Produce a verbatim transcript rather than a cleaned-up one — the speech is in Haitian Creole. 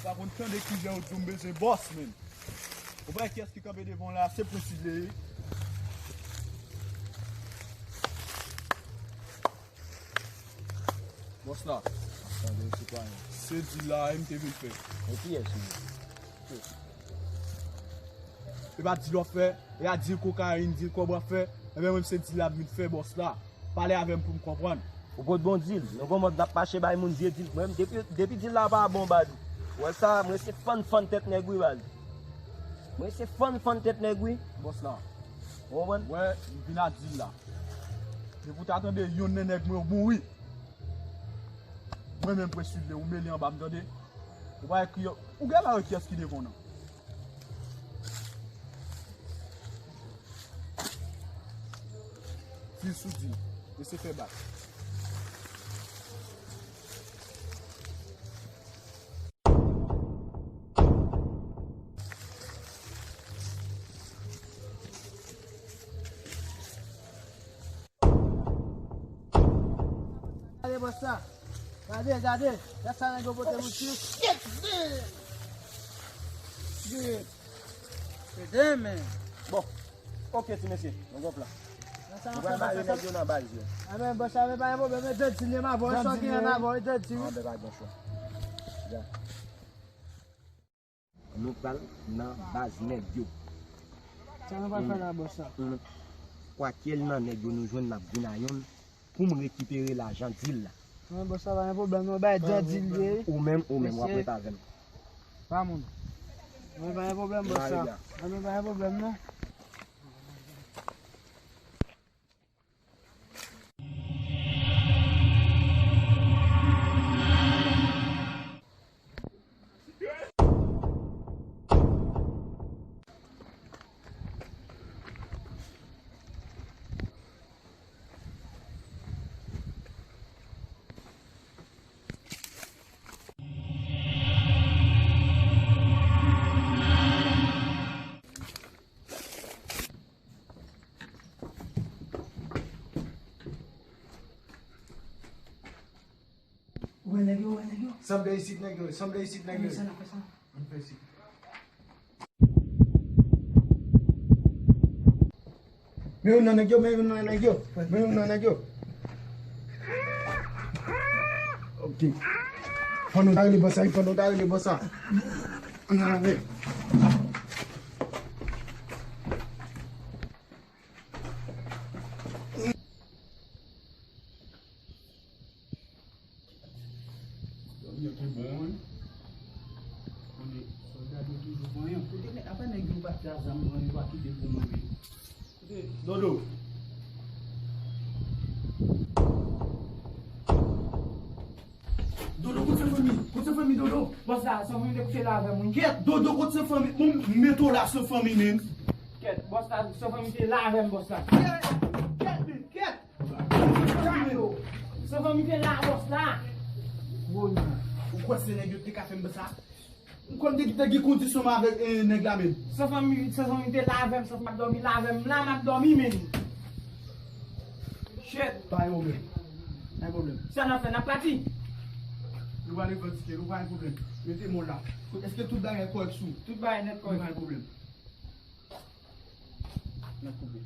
Pa konn tande kijan yo di w m bezwen bòs, menm. Ou pa wè kiyès ki kanpe devan w la, se Prince Sidley. Bòs la. Tande, sitwayen. Se dil la, e m te vin fè. E kiyès ou ye? E pa dil w ap fè, e a dil kokayin, dil kòb w ap fè, enben mwen se dil la m vin fè, bòs la. Pale avè m pou m konprann. Ou pot bon dil. Nou gon mòd n ap mache bay moun vye dil. Mwen, depi, depi dil la pa bon, baz. Ou wè sa, mwen se fann fann tèt nèg wi, baz. Mwen se fann fann tèt nèg wi. Bòs la. Ou konprann? Wè, m vin a dil la. Depi w ta tande yonn nan nèg mwen, ou mouri. Mwen menm Prince Sidley, ou mele anba m, tande? Ou pa wè ki, ou genlè pa wè kiyès ki devan w nan. Dil sou dil. Mesye fè bak. Gade bòs la. Gade, gade. Gade sa nèg yo pote pou ti. Shit, man. Shit. Se demen. Bon. Ok, ti mesye. Nou gon plan. Nou pral mare nèg yo nan baz yo. Anben, bòs la, men pa gen pwoblèm. E de di li, m avè w. Chòk li, m avè w. E de di, wi. Anben, pa gen chwa. Ya. Nou pral nan baz nèg yo. Sa nou pral fè la, bòs la? Kwakèl nan nèg yo nou jwenn, n ap vin a yonn pou m rekipere lajan dil la. Mwen, bòs la, pa gen pwoblèm, non, bay dè dil ye. Ou menm, ou menm, w ap ret avè m. Pa moun. Mwen, pa gen pwoblèm, bòs la. Mwen, pa gen pwoblèm, non. Ou wè nèg yo, ou wè nèg yo. Sanble isit nèg yo, sanble isit nèg yo. Sa n ap fè sa? Ann fè isit. Men youn nan nèg yo, men youn nan nèg yo, men youn nan nèg yo. Ok. Fò nou ta rele bòs la, fò nou ta rele bòs la. Ann ale. Dòmi an tou bon, wi. Kote sòlda yo toujou vanyan. Kote nèg, apa nèg yo pa fè a zam pran yo pa kite pou mwen, wi. Kote Dodo? Dodo, kote fanmi? Kote fanmi, Dodo? Bòs la, san fanmi te kouche la avè m, wi. Kèt, Dodo, kote fanmi? Bon, m mete w la san fanmi, menm. Kèt, bòs la, san fanmi te la avè m, bòs la. Kèt, kèt, kèt. San fanmi te la, bòs la. Ou kwè se nèg yo te ka fè m sa? M konn te, te gen kondisyon m avèk, eh, nèg la menm. San fanmi, san fanmi te la avè m, san fanmi ap dòmi la avè m, la m ap dòmi menm. Shit. Pa gen pwoblèm. Pa gen pwoblèm. Sa n ap fè, n ap pati? Nou pral revandike, nou pa gen pwoblèm. Mete mò la. Èske tout bagay kòrèk sou? Tout bagay nèt kòrèk. Nou pa gen pwoblèm. N ap koupe.